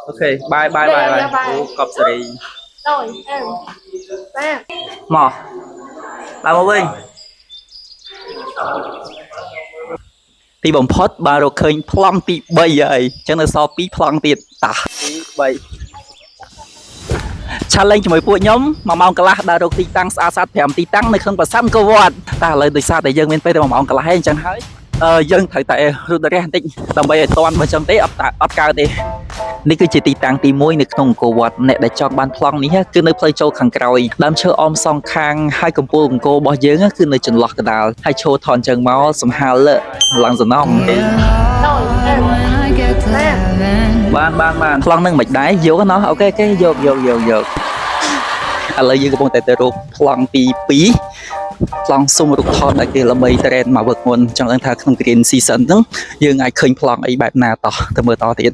Okay, bye bye bye bye. អូកប់សេរី ដោយអឺបាទ មកឡើងមកវិញទីបំផុតបានរកឃើញប្លង់ទី3ហើយអញ្ចឹងនៅសល់2ប្លង់ទៀតតោះទី3 challenge ជាមួយពួកខ្ញុំ1ម៉ោងកន្លះដើររកទីតាំងស្អាតស្អាត5ទីតាំងនៅក្នុងប្រាសាទអង្គរវត្តតែឥឡូវដោយសារតែយើងមានពេលតែ1ម៉ោងកន្លះហើយអញ្ចឹងហើយអឺយើងត្រូវតែរត់រះបន្តិចដើម្បីឲ្យតាន់បើអញ្ចឹងទេអត់តាអត់កើតទេនេះគឺជាទីតាំងទី1នៅក្នុងអង្គរវត្តអ្នកដែលចង់បានប្លង់នេះគឺនៅផ្លូវចូលខាងក្រោយដើមឈើអមសងខាងហើយកំពូលអង្គររបស់យើងគឺនៅចន្លោះកណ្ដាលហើយឈរថនជើងមកសំហាលលើឡើងសំណំ ដោយអឺ When I get to heaven. បានបានបានប្លង់នឹងមិនដែរយកណោះ okay okay យកយកយកយកឥឡូវយើងកំពុងតែទៅរកប្លង់ទី2ប្លង់សុំរូបថតដែលគេល្បី trend មកវឹកមុនចង់ដឹងថាក្នុង green season ហ្នឹងយើងអាចឃើញប្លង់អីបែបណាតោះទៅមើលតទៀត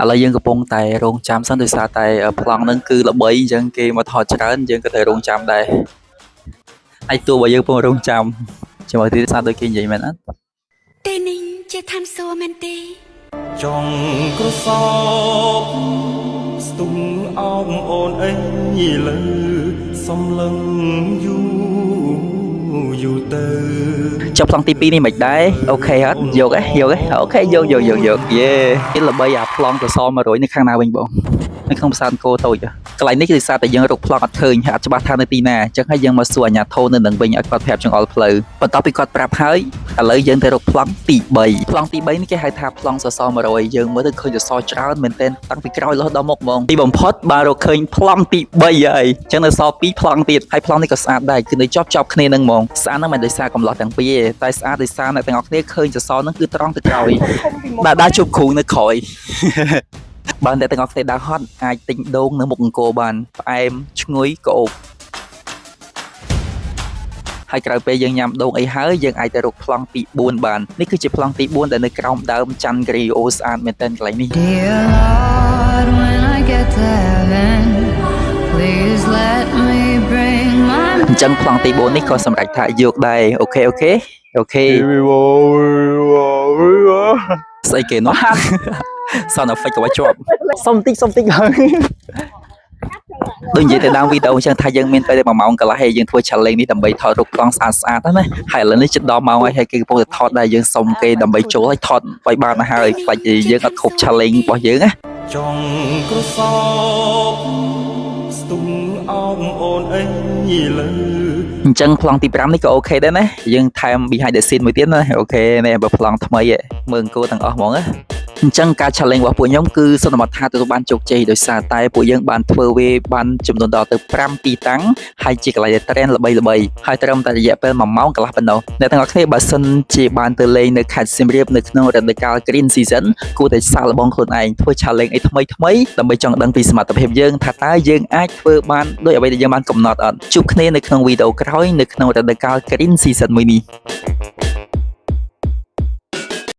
ឥឡូវយើងកំពុងតែរងចាំសិនដោយសារតែប្លង់ហ្នឹងគឺល្បីអញ្ចឹងគេមកថតច្រើនយើងក៏ត្រូវរងចាំដែរហើយតួរបស់យើងកំពុងរងចាំជាមួយទីសារដូចគេនិយាយមែនអត់ ទេនេះជាឋានសួគ៌មែនទេ ចង់ក្រសោបស្ទុំអោមអូនអីលើសំលឹងយូរយូរទៅ ចុះប្លង់ទី2នេះមិនដែរ okay អត់យកឯងយកឯង okay យកយកយកយកយេគេល្បីអាប្លង់សសរ100នៅខាងណាវិញបងនៅក្នុងផ្សារអង្គរតូចហ៎កន្លែងនេះគឺដោយសារតែយើងរកប្លង់អត់ឃើញហើយអត់ច្បាស់ថានៅទីណាអញ្ចឹងហើយយើងមកសួរអាជ្ញាធរនៅនឹងវិញឲ្យគាត់ប្រាប់ចង្អុលផ្លូវបន្ទាប់ពីគាត់ប្រាប់ហើយឥឡូវយើងទៅរកប្លង់ទី3ប្លង់ទី3នេះគេហៅថាប្លង់សសរ100យើងមើលទៅឃើញសសរច្រើនមែនទែនតាំងពីក្រោយរហូតដល់មុខហ្មងទីបំផុតបានរកឃើញប្លង់ទី3ហើយអញ្ចឹងនៅសល់2ប្លង់ទៀតហើយប្លង់នេះក៏ស្អាតដែរគឺនៅជាប់ជាប់គ្នានឹងហ្មងស្អាតហ្នឹងមិនដោយសារកំឡោះទាំងពីរទេតែស្អាតដោយសារអ្នកទាំងអស់គ្នាឃើញសសរហ្នឹងគឺត្រង់ទៅក្រោយ ធំពីមុខ ដើរដើរជួបគ្រូនៅក្រោយ បើអ្នកទាំងអស់គ្នាដើរហត់អាចទិញដូងនៅមុខអង្គរបានផ្អែមឈ្ងុយក្អូបហើយក្រោយពេលយើងញ៉ាំដូងអីហើយយើងអាចទៅរកប្លង់ទី4បាននេះគឺជាប្លង់ទី4ដែលនៅក្រោមដើមច័ន្ទគ្រីអូស្អាតមែនទែនកន្លែងនេះ Dear Lord, when I get to heaven, please let me bring my អញ្ចឹងប្លង់ទី4នេះក៏សម្រេចថាយកដែរ okay okay okay ស្អីគេនោះ sound effect ក៏ว่าជាប់សុំតិចសុំតិចហើយដូចនិយាយទៅដើមវីដេអូអញ្ចឹងថាយើងមានពេលតែ1ម៉ោងកន្លះហើយយើងធ្វើ challenge នេះដើម្បីថតរូបប្លង់ស្អាតស្អាតហ្នឹងណាហើយឥឡូវនេះជិតដល់ម៉ោងហើយហើយគេកំពុងតែថតដែរយើងសុំគេដើម្បីចូលឲ្យថតឲ្យបានទៅហើយខ្លាចជាយើងអត់គ្រប់ challenge របស់យើងណា ចង់ក្រសោបស្ទុំអោមអូនអីលើ អញ្ចឹងប្លង់ទី5នេះក៏ okay ដែរណាយើងថែម behind the scene មួយទៀតណា okay នេះបើប្លង់ថ្មីឯងមើលអង្គរទាំងអស់ហ្មងណាអញ្ចឹងការ challenge របស់ពួកខ្ញុំគឺសន្មតថាទទួលបានជោគជ័យដោយសារតែពួកយើងបានធ្វើវាបានចំនួនដល់ទៅ5ទីតាំងហើយជាកន្លែងដែល trend ល្បីល្បីហើយត្រឹមតែរយៈពេល1ម៉ោងកន្លះប៉ុណ្ណោះអ្នកទាំងអស់គ្នាបើសិនជាបានទៅលេងនៅខេត្តសៀមរាបនៅក្នុងរដូវកាល green season គួរតែសាកល្បងខ្លួនឯងធ្វើ challenge អីថ្មីថ្មីដើម្បីចង់ដឹងពីសមត្ថភាពយើងថាតើយើងអាចធ្វើបានដោយអ្វីដែលយើងបានកំណត់អត់ជួបគ្នានៅក្នុងវីដេអូក្រោយនៅក្នុងរដូវកាល green season មួយនេះ។